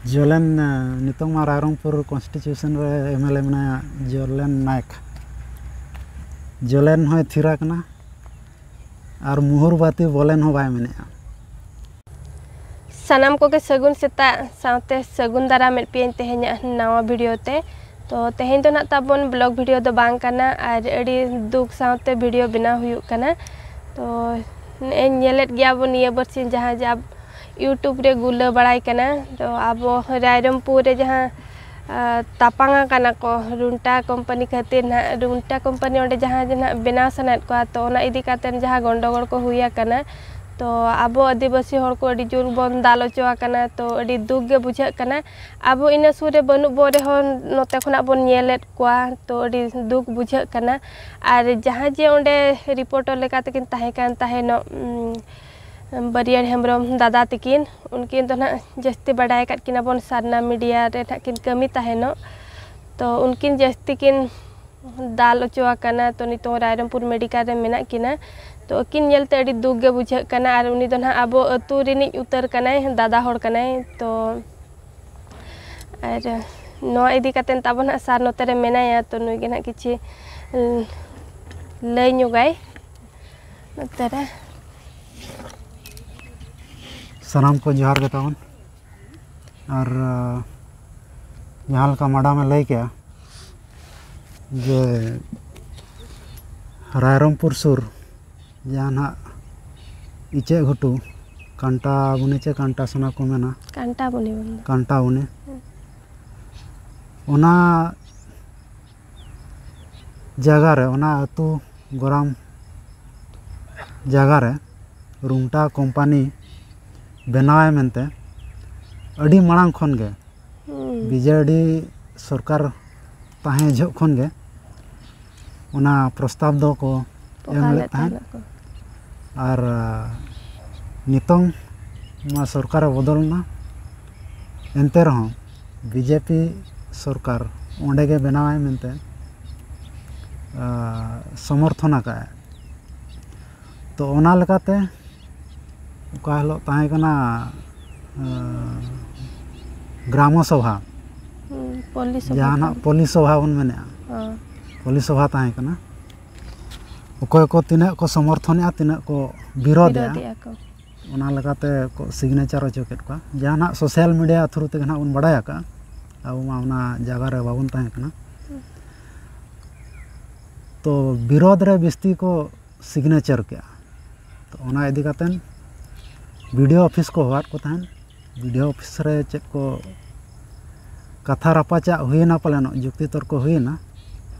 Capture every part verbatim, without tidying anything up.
ᱡᱚᱞᱮᱱ, ᱱᱤᱛᱚᱝ ᱢᱟ ᱨᱟᱭᱨᱚᱝᱯᱩᱨ ᱠᱚᱱᱥᱴᱤᱴᱩᱭᱩᱥᱚᱱ ᱨᱮ ᱮᱢ ᱮᱞ ᱮ ᱢᱮᱱᱟᱭᱟ, ᱡᱚᱞᱮᱱ ᱱᱟᱭᱮᱠ᱾ ᱡᱚᱞᱮᱱ ᱦᱚᱸᱭ ᱛᱷᱤᱨ ᱟᱠᱟᱱᱟ ᱟᱨ ᱢᱩᱦᱩᱨ ᱵᱟᱹᱛᱤ ᱵᱚᱞᱮᱱ ᱦᱚᱸ ᱵᱟᱭ ᱢᱮᱱᱮᱜᱼᱟ᱾ ᱥᱟᱱᱟᱢ ᱠᱚᱜᱮ ᱥᱟᱹᱜᱩᱱ ᱥᱮᱛᱟᱜ ᱥᱟᱶᱛᱮ ᱥᱟᱹᱜᱩᱱ ᱫᱟᱨᱟᱢᱮᱫ ᱯᱮᱭᱟᱧ ᱛᱮᱦᱮᱧᱟᱜ ᱱᱟᱣᱟ ᱵᱷᱤᱰᱤᱭᱳ ᱛᱮ᱾ ᱛᱚ ᱛᱮᱦᱮᱧ ᱫᱚ ᱱᱟᱜ ᱛᱟᱵᱚᱱ ᱵᱞᱚᱜ ᱵᱷᱤᱰᱤᱭᱳ ᱫᱚ ᱵᱟᱝ ᱠᱟᱱᱟ, ᱟᱨ ᱟᱹᱰᱤ ᱫᱩᱠ ᱥᱟᱶᱛᱮ ᱵᱷᱤᱰᱤᱭᱳ ᱵᱮᱱᱟᱣ ᱦᱩᱭᱩᱜ ᱠᱟᱱᱟ᱾ ᱛᱚ ᱱᱮᱜᱼᱮ ᱧᱮᱞᱮᱫ ᱜᱮᱭᱟ ᱵᱚᱱ ᱱᱤᱭᱟᱹ ᱵᱟᱨᱥᱤᱧ ᱡᱟᱦᱟᱸ ᱡᱮ ᱟᱵ-, YouTube ᱨᱮ ᱜᱩᱞᱟᱹ ᱵᱟᱲᱟᱭ ᱠᱟᱱᱟ᱾ ᱛᱚ ᱟᱵᱚ ᱨᱟᱭᱨᱚᱝᱯᱩᱨ ᱨᱮ ᱡᱟᱦᱟᱸ, ᱟ, ᱛᱟᱯᱟᱝ ᱟᱠᱟᱱᱟ ᱠᱚ ᱨᱩᱱᱴᱟ ᱠᱳᱢᱯᱟᱱᱤ ᱠᱷᱟᱹᱛᱤᱨ ᱱᱟᱦᱟᱜ, ᱨᱩᱱᱴᱟ ᱠᱳᱢᱯᱟᱱᱤ ᱚᱸᱰᱮ ᱡᱟᱦᱟᱸ ᱡᱮ ᱱᱟᱦᱟᱜ ᱵᱮᱱᱟᱣ ᱥᱟᱱᱟᱭᱮᱫ ᱠᱚᱣᱟ, ᱛᱚ ᱚᱱᱟ ᱤᱫᱤ ᱠᱟᱛᱮ ᱡᱟᱦᱟᱸ ᱜᱚᱱᱰᱚᱜᱳᱲ ᱠᱚ ᱦᱩᱭ ᱟᱠᱟᱱᱟ, ᱛᱚ ᱟᱵᱚ ᱟᱹᱫᱤᱵᱟᱹᱥᱤ ᱦᱚᱲ ᱠᱚ ᱟᱹᱰᱤ ᱡᱳᱨ ᱵᱚᱱ ᱫᱟᱞ ᱦᱚᱪᱚ ᱟᱠᱟᱱᱟ᱾ ᱛᱚ ᱟᱹᱰᱤ ᱫᱩᱠ ᱜᱮ ᱵᱩᱡᱷᱟᱹᱜ ᱠᱟᱱᱟ᱾ ᱟᱵᱚ ᱤᱱᱟᱹ ᱥᱩᱨ ᱨᱮ ᱵᱟᱹᱱᱩᱜ ᱵᱚᱱ ᱨᱮᱦᱚᱸ ᱱᱚᱛᱮ ᱠᱷᱚᱱᱟᱜ ᱵᱚᱱ ᱧᱮᱞᱮᱫ ᱠᱚᱣᱟ, ᱛᱚ ᱟᱹᱰᱤ ᱫᱩᱠ ᱵᱩᱡᱷᱟᱹᱜ ᱠᱟᱱᱟ᱾ ᱟᱨ ᱡᱟᱦᱟᱸ ᱡᱮ ᱚᱸᱰᱮ ᱨᱤᱯᱳᱨᱴᱚᱨ ᱞᱮᱠᱟ ᱛᱮᱠᱤᱱ ᱛᱟᱦᱮᱸ ᱠᱟᱱ ᱛᱟᱦᱮᱱᱚᱜ, ᱩᱢ, ᱵᱟᱹᱨᱭᱟᱹᱲ ᱦᱮᱢᱵᱨᱚᱢ ᱫᱟᱫᱟ ᱛᱟᱹᱠᱤᱱ, ᱩᱱᱠᱤᱱ ᱫᱚ ᱱᱟᱦᱟᱜ ᱡᱟᱹᱥᱛᱤ ᱵᱟᱰᱟᱭ ᱟᱠᱟᱫ ᱠᱤᱱᱟ ᱵᱚᱱ, ᱥᱟᱨᱱᱟ ᱢᱤᱰᱤᱭᱟ ᱨᱮ ᱱᱟᱦᱟᱜ ᱠᱤᱱ ᱠᱟᱹᱢᱤ ᱛᱟᱦᱮᱱᱚᱜ᱾ ᱛᱚ ᱩᱱᱠᱤᱱ ᱡᱟᱹᱥᱛᱤ ᱠᱤᱱ ᱫᱟᱞ ᱦᱚᱪᱚ ᱟᱠᱟᱱᱟ᱾ ᱛᱚ ᱱᱤᱛᱚᱝ ᱨᱟᱭᱨᱚᱝᱯᱩᱨ ᱢᱮᱰᱤᱠᱟᱞ ᱨᱮ ᱢᱮᱱᱟᱜ ᱠᱤᱱᱟ᱾ ᱛᱚ ᱟᱹᱠᱤᱱ ᱧᱮᱞᱛᱮ ᱟᱹᱰᱤ ᱫᱩᱠ ᱜᱮ ᱵᱩᱡᱷᱟᱹᱜ ᱠᱟᱱᱟ᱾ ᱟᱨ ᱩᱱᱤ ᱫᱚ ᱱᱟᱦᱟᱜ ᱟᱵᱚ ᱟᱹᱛᱩ ᱨᱤᱱᱤᱡ ᱩᱛᱟᱹᱨ ᱠᱟᱱᱟᱭ, ᱫᱟᱫᱟ ᱦᱚᱲ ᱠᱟᱱᱟᱭ᱾ ᱛᱚ ᱟᱨ ᱱᱚᱣᱟ ᱤᱫᱤ ᱠᱟᱛᱮ ᱛᱟᱵᱚ ᱱᱟᱦᱟᱜ ᱥᱟᱨ ᱱᱚᱛᱮ ᱨᱮ ᱢᱮᱱᱟᱭᱟ, ᱛᱚ ᱱᱩᱭ ᱜᱮ ᱱᱟᱦᱟᱜ ᱠᱤᱪᱷᱤ, ᱩᱸ, ᱞᱟᱹᱭ ᱧᱚᱜᱟᱭ ᱱᱚᱛᱮ ᱨᱮ᱾ ᱥᱟᱱᱟᱢ ᱠᱚ ᱡᱚᱦᱟᱨ ᱜᱮ ᱛᱟᱵᱚᱱ᱾ ᱟᱨ, ᱟᱸ, ᱡᱟᱦᱟᱸ ᱞᱮᱠᱟ ᱢᱟᱰᱟᱢᱮ ᱞᱟᱹᱭ ᱠᱮᱜᱼᱟ ᱡᱮ ᱨᱟᱭᱨᱚᱝᱯᱩᱨ ᱥᱩᱨ ᱡᱟᱦᱟᱸ ᱱᱟᱦᱟᱜ ᱤᱪᱟᱹᱜ ᱜᱷᱩᱴᱩ, ᱠᱟᱱᱴᱟ ᱵᱩᱱᱤ ᱪᱮ ᱠᱟᱱᱴᱟ ᱥᱚᱱᱟ ᱠᱚ ᱢᱮᱱᱟ, ᱠᱟᱱᱴᱟ ᱵᱩᱱᱤ ᱵᱚᱱ ᱫᱚ᱾ ᱠᱟᱱᱴᱟ ᱵᱩᱱᱤ, ᱦᱩᱸ᱾ ᱚᱱᱟ ᱡᱟᱭᱜᱟ ᱨᱮ, ᱚᱱᱟ ᱟᱹᱛᱩ ᱜᱚᱨᱟᱢ ᱡᱟᱭᱜᱟ ᱨᱮ ᱨᱩᱝᱴᱟ ᱠᱳᱢᱯᱟᱱᱤ ᱵᱮᱱᱟᱣᱟᱭ ᱢᱮᱱᱛᱮ ᱟᱹᱰᱤ ᱢᱟᱲᱟᱝ ᱠᱷᱚᱱ ᱜᱮ, ᱦᱩᱸ᱾ ᱵᱤᱡᱮᱰᱤ ᱥᱚᱨᱠᱟᱨ ᱛᱟᱦᱮᱸ ᱡᱚᱦᱚᱜ ᱠᱷᱚᱱ ᱜᱮ ᱚᱱᱟ ᱯᱨᱚᱥᱛᱟᱵ ᱫᱚᱠᱚ ᱮᱢ ᱯᱚᱠᱟ ᱞᱮᱫ ᱞᱮᱫ ᱛᱟᱦᱮᱸᱫ᱾ ᱛᱟᱦᱮᱸᱫ ᱠᱚ᱾ ᱟᱨ, ᱟ, ᱱᱤᱛᱚᱝ ᱢᱟ ᱥᱚᱨᱠᱟᱨᱮ ᱵᱚᱫᱚᱞ ᱮᱱᱟ, ᱮᱱᱛᱮ ᱨᱮᱦᱚᱸ ᱵᱤᱡᱮᱯᱤ ᱥᱚᱨᱠᱟᱨ ᱚᱸᱰᱮ ᱜᱮ ᱵᱮᱱᱟᱣᱟᱭ ᱢᱮᱱᱛᱮ, ᱟ, ᱥᱚᱢᱚᱨᱛᱷᱚᱱ ᱟᱠᱟᱫᱼᱟᱭ᱾ ᱛᱚ ᱚᱱᱟ ᱞᱮᱠᱟᱛᱮ ᱚᱠᱟ ᱦᱤᱞᱳᱜ ᱛᱟᱦᱮᱸ ᱠᱟᱱᱟ, ᱟ, ᱜᱨᱟᱢᱚ ᱥᱚᱵᱷᱟ, ᱡᱟᱦᱟᱸ ᱱᱟᱜ ᱯᱚᱞᱤ ᱥᱚᱵᱷᱟ ᱵᱚᱱ ᱢᱮᱱᱮᱫᱼᱟ, ᱯᱚᱞᱤ ᱥᱚᱵᱷᱟ ᱛᱟᱦᱮᱸ ᱠᱟᱱᱟ᱾ ᱚᱠᱚᱭ ᱠᱚ ᱛᱤᱱᱟᱹᱜ ᱠᱚ ᱥᱚᱢᱚᱨᱛᱷᱚᱱᱮᱫᱼᱟ, ᱛᱤᱱᱟᱹᱜ ᱠᱚ ᱵᱤᱨᱳᱫᱮᱜᱼᱟ, ᱵᱤᱨᱳᱫᱮᱜᱼᱟ ᱠᱚ᱾ ᱚᱱᱟ ᱞᱮᱠᱟᱛᱮ ᱠᱚ ᱥᱤᱜᱽᱱᱮᱪᱟᱨ ᱦᱚᱪᱚ ᱠᱮᱫ ᱠᱚᱣᱟ᱾ ᱡᱟᱦᱟᱸ ᱱᱟᱜ ᱥᱳᱥᱟᱞ ᱢᱤᱰᱤᱭᱟ ᱛᱷᱨᱩ ᱛᱮᱜᱮ ᱱᱟᱜ ᱵᱚᱱ ᱵᱟᱲᱟᱭ ᱟᱠᱟᱫᱼᱟ, ᱟᱵᱚ ᱢᱟ ᱚᱱᱟ ᱡᱟᱭᱜᱟ ᱨᱮ ᱵᱟᱵᱚᱱ ᱛᱟᱦᱮᱸ ᱠᱟᱱᱟ᱾ ᱛᱚ ᱵᱤᱨᱳᱫᱷ ᱨᱮ ᱵᱤᱥᱛᱤ ᱠᱚ ᱥᱤᱜᱽᱱᱮᱪᱟᱨ ᱠᱮᱜᱼᱟ᱾ ᱛᱚ ᱚᱱᱟ ᱤᱫᱤ ᱠᱟᱛᱮᱫ ᱵᱤ ᱰᱤ ᱳ ᱚᱯᱷᱤᱥ ᱠᱚ ᱦᱚᱦᱚᱣᱟᱫ ᱠᱚ ᱛᱟᱦᱮᱸᱫ᱾ ᱵᱤ ᱰᱤ ᱳ ᱚᱯᱷᱤᱥ ᱨᱮ ᱪᱮᱫ ᱠᱚ ᱠᱟᱛᱷᱟ ᱨᱟᱯᱟᱪᱟᱜ ᱦᱩᱭᱮᱱᱟ ᱯᱟᱞᱮᱱᱚᱜ, ᱡᱩᱠᱛᱤ ᱛᱚᱨᱠᱚ ᱦᱩᱭᱮᱱᱟ᱾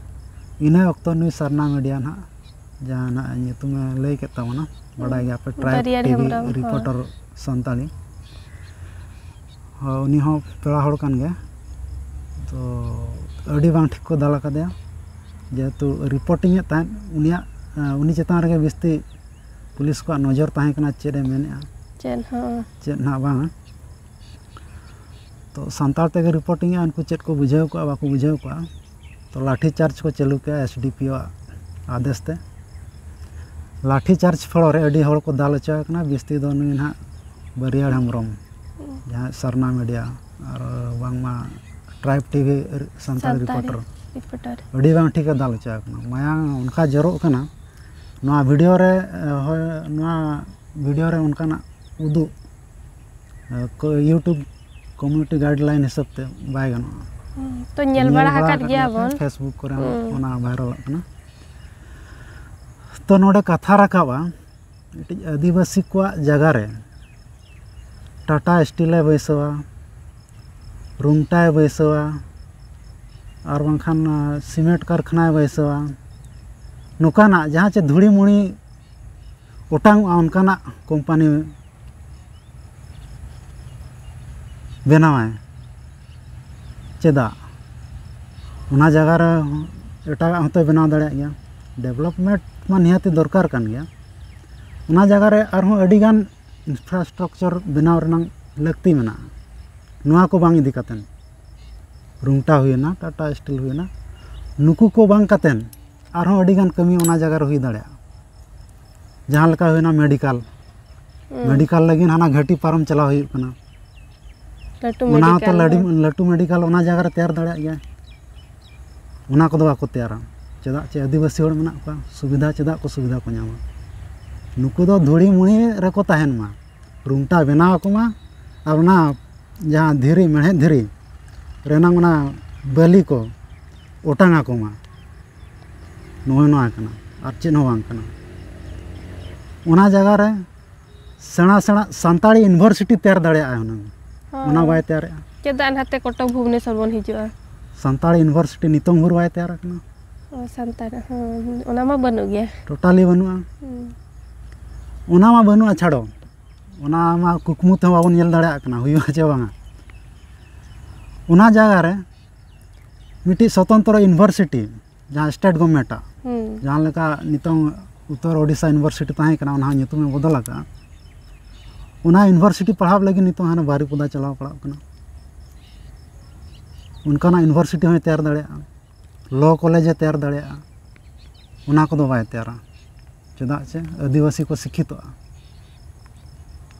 ᱤᱱᱟᱹ ᱚᱠᱛᱚ ᱱᱩᱭ ᱥᱟᱨᱱᱟ ᱢᱤᱰᱤᱭᱟ ᱱᱟᱦᱟᱜ, ᱡᱟᱦᱟᱸ ᱱᱟᱦᱟᱜ ᱧᱩᱛᱩᱢᱮ ᱞᱟᱹᱭ ᱠᱮᱫ ᱛᱟᱵᱚᱱᱟ, ᱵᱟᱰᱟᱭ ᱜᱮᱭᱟᱯᱮ, ᱴᱨᱟᱭᱤᱵᱽ ᱵᱟᱹᱨᱭᱟᱹᱲ ᱴᱤ ᱵᱷᱤ ᱦᱮᱢᱵᱨᱚᱢ, ᱦᱳᱭ᱾ ᱨᱤᱯᱳᱨᱴᱟᱨ ᱥᱟᱱᱛᱟᱲᱤ᱾ ᱦᱳᱭ, ᱩᱱᱤ ᱦᱚᱸ ᱯᱮᱲᱟ ᱦᱚᱲ ᱠᱟᱱ ᱜᱮᱭᱟ᱾ ᱛᱚ ᱟᱹᱰᱤ ᱵᱟᱝ ᱴᱷᱤᱠ ᱠᱚ ᱫᱟᱞ ᱟᱠᱟᱫᱮᱭᱟ, ᱡᱮᱦᱮᱛᱩ ᱨᱤᱯᱳᱨᱴᱤᱝ ᱮᱫ ᱛᱟᱦᱮᱸᱫ᱾ ᱩᱱᱤᱭᱟᱜ, ᱩᱱᱤ ᱪᱮᱛᱟᱱ ᱨᱮᱜᱮ ᱵᱤᱥᱛᱤ ᱯᱩᱞᱤᱥ ᱠᱚᱣᱟᱜ ᱱᱚᱡᱚᱨ ᱛᱟᱦᱮᱸ ᱠᱟᱱᱟ, ᱪᱮᱫ ᱮ ᱢᱮᱱᱮᱫᱼᱟ, ᱪᱮᱫ ᱦᱚᱸ᱾ ᱪᱮᱫ ᱱᱟᱦᱟᱜ ᱵᱟᱝᱟ᱾ ᱛᱚ ᱥᱟᱱᱛᱟᱲ ᱛᱮᱜᱮ ᱨᱤᱯᱳᱨᱴᱤᱝ ᱮᱫᱼᱟ, ᱩᱱᱠᱩ ᱪᱮᱫ ᱠᱚ ᱵᱩᱡᱷᱟᱹᱣ ᱠᱚᱜᱼᱟ, ᱵᱟᱠᱚ ᱵᱩᱡᱷᱟᱹᱣ ᱠᱚᱜᱼᱟ᱾ ᱛᱚ ᱞᱟᱴᱷᱤ ᱪᱟᱨᱡᱽ ᱠᱚ ᱪᱟᱹᱞᱩ ᱠᱮᱜᱼᱟ ᱮᱥ ᱰᱤ ᱯᱤ ᱳ ᱟᱜ ᱟᱫᱮᱥ ᱛᱮ᱾ ᱞᱟᱴᱷᱤ ᱪᱟᱨᱡᱽ ᱯᱷᱚᱲᱚ ᱨᱮ ᱟᱹᱰᱤ ᱦᱚᱲ ᱠᱚ ᱫᱟᱞ ᱦᱚᱪᱚ ᱟᱠᱟᱱᱟ, ᱵᱤᱥᱛᱤ ᱫᱚ ᱱᱩᱭ ᱱᱟᱦᱟᱜ ᱵᱟᱹᱨᱭᱟᱹᱲ ᱦᱮᱢᱵᱨᱚᱢ, ᱡᱟᱦᱟᱸᱭ ᱥᱟᱨᱱᱟ ᱢᱤᱰᱤᱭᱟ ᱟᱨ ᱵᱟᱝᱢᱟ ᱴᱨᱟᱭᱤᱵᱽ ᱴᱤ ᱵᱷᱤ ᱥᱟᱱᱛᱟᱲᱤ ᱥᱟᱱᱛᱟᱲᱤ ᱨᱤᱯᱳᱨᱴᱟᱨ, ᱨᱤᱯᱳᱨᱴᱟᱨ᱾ ᱟᱹᱰᱤ ᱵᱟᱝ ᱴᱷᱤᱠᱮ ᱫᱟᱞ ᱦᱚᱪᱚ ᱟᱠᱟᱱᱟ᱾ ᱢᱟᱭᱟᱝ ᱚᱱᱠᱟ ᱡᱚᱨᱚᱜ ᱠᱟᱱᱟ᱾ ᱱᱚᱣᱟ ᱵᱷᱤᱰᱤᱭᱳ ᱨᱮ, ᱦᱳᱭ, ᱱᱚᱣᱟ ᱵᱷᱤᱰᱤᱭᱳ ᱨᱮ ᱚᱱᱠᱟᱱᱟᱜ ᱩᱫᱩᱜ, ᱠᱚ-, YouTube community guideline ᱦᱤᱥᱟᱹᱵ ᱛᱮ ᱵᱟᱭ ᱜᱟᱱᱚᱜᱼᱟ᱾ ᱦᱩᱸ, ᱛᱚ ᱧᱮᱞ ᱵᱟᱲᱟ ᱟᱠᱟᱫ ᱜᱮᱭᱟ ᱵᱚᱱ᱾ Facebook ᱠᱚᱨᱮ ᱦᱚᱸ ᱦᱩᱸ᱾ ᱚᱱᱟ ᱵᱷᱟᱭᱨᱟᱞᱚᱜ ᱠᱟᱱᱟ᱾ ᱛᱚ ᱱᱚᱰᱮ ᱠᱟᱛᱷᱟ ᱨᱟᱠᱟᱵᱼᱟ, ᱢᱤᱫᱴᱤᱡ ᱟᱹᱫᱤᱵᱟᱹᱥᱤ ᱠᱚᱣᱟᱜ ᱡᱟᱭᱜᱟ ᱨᱮ ᱴᱟᱴᱟ ᱥᱴᱤᱞᱮ ᱵᱟᱹᱭᱥᱟᱹᱣᱟ, ᱨᱩᱝᱴᱟᱭ ᱵᱟᱹᱭᱥᱟᱹᱣᱟ, ᱟᱨ ᱵᱟᱝᱠᱷᱟᱱ, ᱟ, ᱥᱤᱢᱮᱱᱴ ᱠᱟᱨᱠᱷᱟᱱᱟᱭ ᱵᱟᱹᱭᱥᱟᱹᱣᱟ, ᱱᱚᱝᱠᱟᱱᱟᱜ ᱡᱟᱦᱟᱸ ᱪᱮ ᱫᱷᱩᱲᱤ ᱢᱩᱲᱤ ᱚᱴᱟᱝᱚᱜᱼᱟ, ᱚᱱᱠᱟᱱᱟᱜ ᱠᱳᱢᱯᱟᱱᱤ ᱵᱮᱱᱟᱣᱟᱭ᱾ ᱪᱮᱫᱟᱜ? ᱚᱱᱟ ᱡᱟᱭᱜᱟ ᱨᱮ ᱮᱴᱟᱜᱟᱜ ᱦᱚᱸᱛᱚᱭ ᱵᱮᱱᱟᱣ ᱫᱟᱲᱮᱭᱟᱜ ᱜᱮᱭᱟ᱾ ᱰᱮᱵᱷᱞᱚᱯᱢᱮᱱᱴ ᱢᱟ ᱱᱤᱦᱟᱹᱛᱤ ᱫᱚᱨᱠᱟᱨ ᱠᱟᱱ ᱜᱮᱭᱟ᱾ ᱚᱱᱟ ᱡᱟᱭᱜᱟ ᱨᱮ ᱟᱨᱦᱚᱸ ᱟᱹᱰᱤᱜᱟᱱ ᱤᱱᱯᱷᱨᱟᱥᱴᱨᱟᱠᱪᱟᱨ ᱵᱮᱱᱟᱣ ᱨᱮᱱᱟᱜ ᱞᱟᱹᱠᱛᱤ ᱢᱮᱱᱟᱜᱼᱟ᱾ ᱱᱚᱣᱟ ᱠᱚ ᱵᱟᱝ ᱤᱫᱤ ᱠᱟᱛᱮᱫ, ᱨᱩᱝᱴᱟ ᱦᱩᱭᱮᱱᱟ, ᱴᱟᱴᱟ ᱥᱴᱤᱞ ᱦᱩᱭᱮᱱᱟ, ᱱᱩᱠᱩ ᱠᱚ ᱵᱟᱝ ᱠᱟᱛᱮᱫ ᱟᱨᱦᱚᱸ ᱟᱹᱰᱤᱜᱟᱱ ᱠᱟᱹᱢᱤ ᱚᱱᱟ ᱡᱟᱭᱜᱟ ᱨᱮ ᱦᱩᱭ ᱫᱟᱲᱮᱭᱟᱜᱼᱟ᱾ ᱡᱟᱦᱟᱸ ᱞᱮᱠᱟ ᱦᱩᱭᱱᱟ ᱢᱮᱰᱤᱠᱟᱞ, ᱦᱩᱸ᱾ ᱢᱮᱰᱤᱠᱟᱞ ᱞᱟᱹᱜᱤᱫ ᱦᱟᱱᱟ ᱜᱷᱟᱹᱴᱤ ᱯᱟᱨᱚᱢ ᱪᱟᱞᱟᱣ ᱦᱩᱭᱩᱜ ᱠᱟᱱᱟ᱾ ᱞᱟᱹᱴᱩ ᱚᱱᱟ ᱦᱚᱸᱛᱚ medical ᱞᱟᱹᱴᱩ ᱦᱚᱸ᱾ ᱞᱟᱹᱴᱩ ᱢᱮᱰᱤᱠᱟᱞ ᱚᱱᱟ ᱡᱟᱭᱜᱟ ᱨᱮ ᱛᱮᱭᱟᱨ ᱫᱟᱲᱮᱭᱟᱜ ᱜᱮᱭᱟ᱾ ᱚᱱᱟ ᱠᱚᱫᱚ ᱵᱟᱠᱚ ᱛᱮᱭᱟᱨᱟ᱾ ᱪᱮᱫᱟᱜ ᱪᱮ ᱟᱹᱫᱤᱵᱟᱹᱥᱤ ᱦᱚᱲ ᱢᱮᱱᱟᱜ ᱠᱚᱣᱟ, ᱥᱩᱵᱤᱫᱷᱟ ᱪᱮᱫᱟᱜ ᱠᱚ ᱥᱩᱵᱤᱫᱷᱟ ᱠᱚ ᱧᱟᱢᱟ? ᱱᱩᱠᱩ ᱫᱚ ᱫᱷᱩᱲᱤ ᱢᱩᱲᱤ ᱨᱮᱠᱚ ᱛᱟᱦᱮᱱ ᱢᱟ, ᱨᱩᱢᱴᱟ ᱵᱮᱱᱟᱣ ᱟᱠᱚ ᱢᱟ, ᱟᱨ ᱚᱱᱟ ᱡᱟᱦᱟᱸ ᱫᱷᱤᱨᱤ, ᱢᱮᱬᱦᱮᱫ ᱫᱷᱤᱨᱤ ᱨᱮᱱᱟᱝ ᱚᱱᱟ ᱵᱟᱹᱞᱤ ᱠᱚ ᱚᱴᱟᱝ ᱟᱠᱚ ᱢᱟ᱾ ᱱᱚᱜᱼᱚᱭ ᱱᱚᱣᱟ ᱠᱟᱱᱟ, ᱟᱨ ᱪᱮᱫ ᱦᱚᱸ ᱵᱟᱝ ᱠᱟᱱᱟ᱾ ᱚᱱᱟ ᱡᱟᱭᱜᱟ ᱨᱮ ᱥᱮᱬᱟ ᱥᱮᱬᱟ ᱥᱟᱱᱛᱟᱲᱤ ᱤᱭᱩᱱᱤᱵᱷᱟᱨᱥᱤᱴᱤ ᱛᱮᱭᱟᱨ ᱫᱟᱲᱮᱭᱟᱜᱼᱟᱭ ᱦᱩᱱᱟᱹᱝ, ᱚᱱᱟ ᱦᱳᱭ᱾ ᱵᱟᱭ ᱛᱮᱭᱟᱨᱮᱜᱼᱟ᱾ ᱪᱮᱫᱟᱜ ᱱᱟᱛᱮ ᱠᱚᱴᱚᱠ ᱵᱷᱩᱵᱽᱱᱮᱥᱚᱨ ᱵᱚᱱ ᱦᱤᱡᱩᱜᱼᱟ? ᱥᱟᱱᱛᱟᱲᱤ ᱤᱭᱩᱱᱤᱵᱷᱟᱨᱥᱤᱴᱤ ᱱᱤᱛᱚᱝ ᱵᱷᱳᱨ ᱵᱟᱭ ᱛᱮᱭᱟᱨ ᱟᱠᱟᱱᱟ, ᱚ, ᱥᱟᱱᱛᱟᱲ, ᱦᱚᱸ, ᱚᱱᱟ ᱢᱟ ᱵᱟᱹᱱᱩᱜ ᱜᱮᱭᱟ᱾ ᱴᱳᱴᱟᱞᱤ ᱵᱟᱹᱱᱩᱜᱼᱟ᱾ ᱦᱩᱸ᱾ ᱚᱱᱟ ᱢᱟ ᱵᱟᱹᱱᱩᱜᱼᱟ, ᱪᱷᱟᱲᱚ, ᱚᱱᱟ ᱢᱟ ᱠᱩᱠᱢᱩ ᱛᱮᱦᱚᱸ ᱵᱟᱵᱚᱱ ᱧᱮᱞ ᱫᱟᱲᱮᱭᱟᱜ ᱠᱟᱱᱟ ᱦᱩᱭᱩᱜᱼᱟ ᱪᱮ ᱵᱟᱝᱟ᱾ ᱚᱱᱟ ᱡᱟᱭᱜᱟ ᱨᱮ ᱢᱤᱫᱴᱤᱡ ᱥᱚᱛᱚᱱᱛᱨᱚ ᱤᱭᱩᱱᱤᱵᱷᱟᱨᱥᱤᱴᱤ, ᱡᱟᱦᱟᱸ ᱥᱴᱮᱴ ᱜᱚᱵᱷᱚᱨᱱᱢᱮᱱᱴᱟᱜ, ᱦᱩᱸ᱾ ᱡᱟᱦᱟᱸ ᱞᱮᱠᱟ ᱱᱤᱛᱚᱝ ᱩᱛᱛᱚᱨ ᱳᱰᱤᱥᱟ ᱤᱭᱩᱱᱤᱵᱷᱟᱨᱥᱤᱴᱤ ᱛᱟᱦᱮᱸ ᱠᱟᱱᱟ, ᱚᱱᱟ ᱦᱚᱸ ᱧᱩᱛᱩᱢᱮ ᱵᱚᱫᱚᱞ ᱟᱠᱟᱫᱼᱟ᱾ ᱚᱱᱟ ᱤᱭᱩᱱᱤᱵᱷᱟᱨᱥᱤᱴᱤ ᱯᱟᱲᱦᱟᱣ ᱞᱟᱹᱜᱤᱫ ᱱᱤᱛᱚᱝ ᱦᱟᱱᱮ ᱵᱟᱨᱤᱯᱚᱫᱟ ᱪᱟᱞᱟᱣ ᱯᱟᱲᱟᱜ ᱠᱟᱱᱟ᱾ ᱚᱱᱠᱟᱱᱟᱜ ᱤᱭᱩᱱᱤᱵᱷᱟᱨᱥᱤᱴᱤ ᱦᱚᱸᱭ ᱛᱮᱭᱟᱨ ᱫᱟᱲᱮᱭᱟᱜᱼᱟ, ᱞᱚ ᱠᱚᱞᱮᱡᱽ ᱮ ᱛᱮᱭᱟᱨ ᱫᱟᱲᱮᱭᱟᱜᱼᱟ᱾ ᱚᱱᱟ ᱠᱚᱫᱚ ᱵᱟᱭ ᱛᱮᱭᱟᱨᱟ᱾ ᱪᱮᱫᱟᱜ ᱪᱮ ᱟᱹᱫᱤᱵᱟᱹᱥᱤ ᱠᱚ ᱥᱤᱠᱠᱷᱤᱛᱚᱜᱼᱟ᱾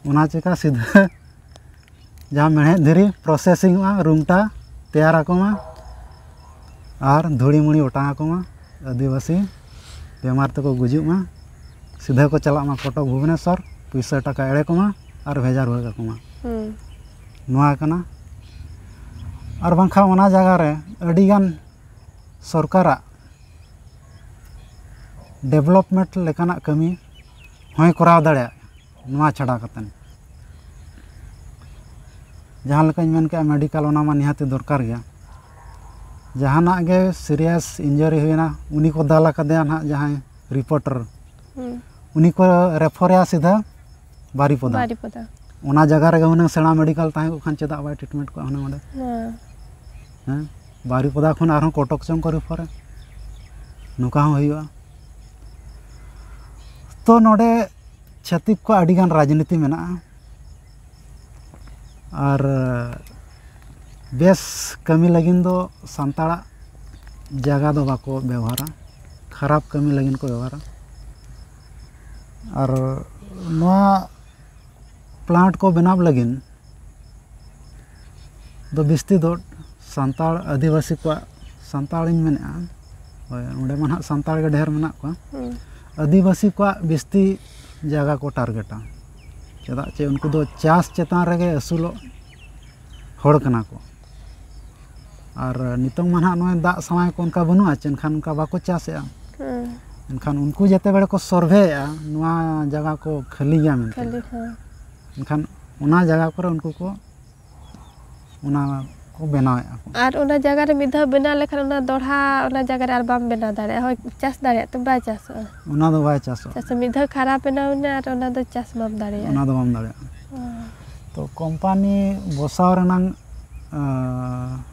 ᱚᱱᱟ ᱪᱮᱠᱟ ᱥᱤᱫᱷᱟᱹ ᱡᱟᱦᱟᱸ ᱢᱮᱬᱦᱮᱫ ᱫᱷᱤᱨᱤ ᱯᱨᱚᱥᱮᱥᱤᱝᱚᱜᱼᱟ, ᱨᱩᱢᱴᱟ ᱛᱮᱭᱟᱨ ᱟᱠᱚ ᱢᱟ, ᱟᱨ ᱫᱷᱩᱲᱤ ᱢᱩᱲᱤ ᱚᱴᱟᱝ ᱟᱠᱚ ᱢᱟ, ᱟᱹᱫᱤᱵᱟᱹᱥᱤ ᱵᱮᱢᱟᱨ ᱛᱮᱠᱚ ᱜᱩᱡᱩᱜ ᱢᱟ, ᱥᱤᱫᱷᱟᱹ ᱠᱚ ᱪᱟᱞᱟᱜ ᱢᱟ ᱠᱚᱴᱚᱠ ᱵᱷᱩᱵᱽᱱᱮᱥᱚᱨ, ᱯᱩᱭᱥᱟᱹ ᱴᱟᱠᱟ ᱮᱲᱮ ᱠᱚᱢᱟ ᱟᱨ ᱵᱷᱮᱡᱟ ᱨᱩᱣᱟᱹᱲ ᱠᱟᱠᱚ ᱢᱟ᱾ ᱦᱩᱸ᱾ ᱱᱚᱣᱟ ᱠᱟᱱᱟ᱾ ᱟᱨ ᱵᱟᱝᱠᱷᱟᱱ ᱚᱱᱟ ᱡᱟᱭᱜᱟ ᱨᱮ ᱟᱹᱰᱤᱜᱟᱱ ᱥᱚᱨᱠᱟᱨᱟᱜ ᱰᱮᱵᱷᱞᱚᱯᱢᱮᱱᱴ ᱞᱮᱠᱟᱱᱟᱜ ᱠᱟᱹᱢᱤ ᱦᱚᱸᱭ ᱠᱚᱨᱟᱣ ᱫᱟᱲᱮᱭᱟᱜ, ᱱᱚᱣᱟ ᱪᱷᱟᱰᱟ ᱠᱟᱛᱮᱫ᱾ ᱡᱟᱦᱟᱸ ᱞᱮᱠᱟᱧ ᱢᱮᱱ ᱠᱮᱜᱼᱟ, ᱢᱮᱰᱤᱠᱟᱞ, ᱚᱱᱟ ᱢᱟ ᱱᱤᱦᱟᱹᱛᱤ ᱫᱚᱨᱠᱟᱨ ᱜᱮᱭᱟ᱾ ᱡᱟᱦᱟᱱᱟᱜ ᱜᱮ ᱥᱤᱨᱤᱭᱟᱥ ᱤᱱᱡᱟᱨᱤ ᱦᱩᱭᱱᱟ, ᱩᱱᱤ ᱠᱚ ᱫᱟᱞ ᱟᱠᱟᱫᱮᱭᱟ ᱱᱟᱦᱟᱜ ᱡᱟᱦᱟᱸᱭ ᱨᱤᱯᱳᱨᱴᱟᱨ, ᱦᱩᱸ᱾ ᱩᱱᱤ ᱠᱚ ᱨᱮᱯᱷᱚᱨᱮᱭᱟ ᱥᱤᱫᱷᱟᱹ ᱵᱟᱨᱤᱯᱚᱫᱟ᱾ ᱵᱟᱨᱤᱯᱚᱫᱟ᱾ ᱚᱱᱟ ᱡᱟᱭᱜᱟ ᱨᱮᱜᱮ ᱦᱩᱱᱟᱹᱝ ᱥᱮᱬᱟ ᱢᱮᱰᱤᱠᱟᱞ ᱛᱟᱦᱮᱸ ᱠᱚᱜ ᱠᱷᱟᱱ ᱪᱮᱫᱟᱜ ᱵᱟᱭ ᱴᱨᱤᱴᱢᱮᱱᱴ ᱠᱚᱜᱼᱟ ᱦᱩᱱᱟᱹᱝ ᱚᱸᱰᱮ? ᱦᱮᱸ᱾ ᱦᱮᱸ, ᱵᱟᱨᱤᱯᱚᱫᱟ ᱠᱷᱚᱱ ᱟᱨᱦᱚᱸ ᱠᱚᱴᱚᱠ ᱪᱚᱝ ᱠᱚ ᱨᱤᱯᱷᱚᱨᱟ, ᱱᱚᱝᱠᱟ ᱦᱚᱸ ᱦᱩᱭᱩᱜᱼᱟ᱾ ᱛᱚ ᱱᱚᱰᱮ ᱪᱷᱟᱹᱛᱤᱠ ᱠᱚᱣᱟᱜ ᱟᱹᱰᱤᱜᱟᱱ ᱨᱟᱡᱽᱱᱤᱛᱤ ᱢᱮᱱᱟᱜᱼᱟ, ᱟᱨ ᱵᱮᱥ ᱠᱟᱹᱢᱤ ᱞᱟᱹᱜᱤᱫ ᱫᱚ ᱥᱟᱱᱛᱟᱲᱟᱜ ᱡᱟᱭᱜᱟ ᱫᱚ ᱵᱟᱠᱚ ᱵᱮᱣᱦᱟᱨᱟ, ᱠᱷᱟᱨᱟᱯ ᱠᱟᱹᱢᱤ ᱞᱟᱹᱜᱤᱫ ᱠᱚ ᱵᱮᱣᱦᱟᱨᱟ᱾ ᱟᱨ ᱱᱚᱣᱟ ᱯᱞᱟᱱᱴ ᱠᱚ ᱵᱮᱱᱟᱣ ᱞᱟᱹᱜᱤᱫ ᱫᱚ ᱵᱤᱥᱛᱤ ᱫᱚ ᱥᱟᱱᱛᱟᱲ ᱟᱹᱫᱤᱵᱟᱹᱥᱤ ᱠᱚᱣᱟᱜ, ᱥᱟᱱᱛᱟᱲᱤᱧ ᱢᱮᱱᱮᱫᱼᱟ, ᱦᱳᱭ, ᱚᱸᱰᱮ ᱢᱟ ᱱᱟᱦᱟᱜ ᱥᱟᱱᱛᱟᱲ ᱜᱮ ᱰᱷᱮᱨ ᱢᱮᱱᱟᱜ ᱠᱚᱣᱟ᱾ ᱦᱩᱸ᱾ ᱟᱹᱫᱤᱵᱟᱹᱥᱤ ᱠᱚᱣᱟᱜ ᱵᱤᱥᱛᱤ ᱡᱟᱭᱜᱟ ᱠᱚ ᱴᱟᱨᱜᱮᱴᱟ, ᱪᱮᱫᱟᱜ ᱪᱮ ᱩᱱᱠᱩ ᱫᱚ ᱪᱟᱥ ᱪᱮᱛᱟᱱ ᱨᱮᱜᱮ ᱟᱹᱥᱩᱞᱚᱜ ᱦᱚᱲ ᱠᱟᱱᱟ ᱠᱚ᱾ ᱟᱨ ᱱᱤᱛᱚᱝ ᱢᱟ ᱱᱟᱦᱟᱜ ᱱᱚᱜᱼᱚᱭ ᱫᱟᱜ ᱥᱟᱶᱟᱭ ᱠᱚ ᱚᱱᱠᱟ ᱵᱟᱹᱱᱩᱜᱼᱟ ᱪᱮ, ᱮᱱᱠᱷᱟᱱ ᱚᱱᱠᱟ ᱵᱟᱠᱚ ᱪᱟᱥᱮᱜᱼᱟ᱾ ᱦᱩᱸ᱾ ᱮᱱᱠᱷᱟᱱ ᱩᱱᱠᱩ ᱡᱮᱛᱮ ᱵᱮᱲᱮ ᱠᱚ ᱥᱚᱨᱵᱷᱮᱭᱮᱜᱼᱟ ᱱᱚᱣᱟ ᱡᱟᱭᱜᱟ ᱠᱚ ᱠᱷᱟᱹᱞᱤ ᱜᱮᱭᱟ ᱢᱮᱱᱛᱮ, ᱠᱷᱟᱹᱞᱤ, ᱦᱮᱸ᱾ ᱮᱱᱠᱷᱟᱱ ᱚᱱᱟ ᱡᱟᱭᱜᱟ ᱠᱚᱨᱮ ᱩᱱᱠᱩ ᱠᱚ ᱚᱱᱟ ᱠᱚ ᱵᱮᱱᱟᱣᱮᱫᱼᱟ ᱠᱚ᱾ ᱟᱨ ᱚᱱᱟ ᱡᱟᱭᱜᱟ ᱨᱮ ᱢᱤᱫ ᱫᱷᱟᱣ ᱵᱮᱱᱟᱣ ᱞᱮᱠᱷᱟᱱ ᱚᱱᱟ ᱫᱚᱲᱦᱟ ᱚᱱᱟ ᱡᱟᱭᱜᱟ ᱨᱮ ᱟᱨ ᱵᱟᱢ ᱵᱮᱱᱟᱣ ᱫᱟᱲᱮᱭᱟᱜᱼᱟ᱾ ᱦᱳᱭ, ᱪᱟᱥ ᱫᱟᱲᱮᱭᱟᱜ ᱛᱮ ᱵᱟᱭ ᱪᱟᱥᱚᱜᱼᱟ᱾ ᱚᱱᱟ ᱫᱚ ᱵᱟᱭ ᱪᱟᱥᱚᱜᱼᱟ᱾ ᱪᱟᱥ ᱢᱤᱫ ᱫᱷᱟᱣ ᱠᱷᱟᱨᱟᱯ ᱮᱱᱟ ᱢᱟᱱᱮ ᱟᱨ ᱚᱱᱟ ᱫᱚ ᱪᱟᱥ ᱵᱟᱢ ᱫᱟᱲᱮᱭᱟᱜᱼᱟ᱾ ᱚᱱᱟ ᱫᱚ ᱵᱟᱢ ᱫᱟᱲᱮᱭᱟᱜᱼᱟ᱾ ᱦᱮᱸ᱾ ᱛᱚ ᱠᱳᱢᱯᱟᱱᱤ ᱵᱚᱥᱟᱣ ᱨᱮᱱᱟᱝ, ᱟᱸ,